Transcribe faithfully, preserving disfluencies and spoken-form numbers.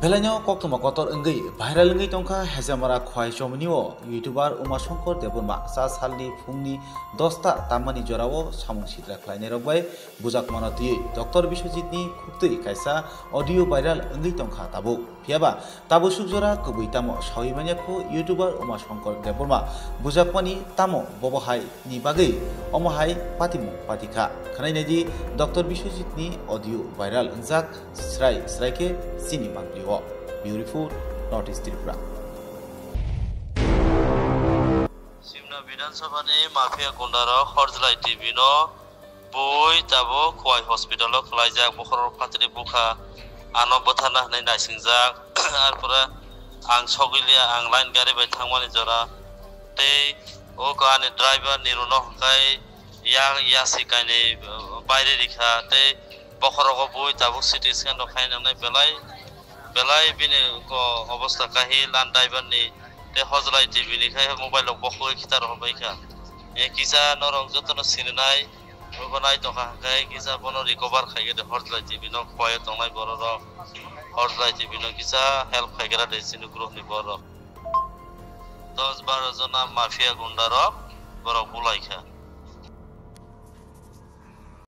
Belaino koktwma kotor wngwi viral wngwi tongkha Hejamara Khwai Chomoni o YouTuber Uma Shankar Debbarma cha salni phungni dosta tammani jorao samung sitra khlainairok bai bujakmano twiwi Doctor Biswajit ni khuktwi kaisa audio viral wngwi tongkha tabuk. Phiyaba tabuk sukjora kwbwi tamo sawi manya kho YouTuber Uma Shankar Debbarma bujakmani tamo bobo hai ni bagwi omo hai patimung patikha. Khwnai naidi Doctor Biswajit ni audio viral wngjak srai srai khe chini mangpli o. Bureau Report, North East Tripura. Simna Bidhan Sabha ni mafia gunda rok Horjlai T V no bui tabuk Khwai hospital o khwlaijak, bokhorok phatri bukha, ano bwtharna hwnwi naisingjak. Arpore ang sogwiliya, ang line gari bai thangmani jora tei o ani driver Niru no hwnkhe ya yasi kainwi baire rikha tei bokhorogo bui tabuk C T scan rok khai nangnai belai belai bini ko obosta kahil an driver ni tei Horjlai T V ni khai mobile rok bokhogwi khitar rok bai kha. E kisa norok jotono sirinai obo nai tongkha hwnkhe kisa bono recover khaigede Horjlai T V no khwlai tongnai borok rok Horjlai T V no kisa help khaigra de chini group ni borok. Dos baro jona mafia gunda rok borok bulai kha.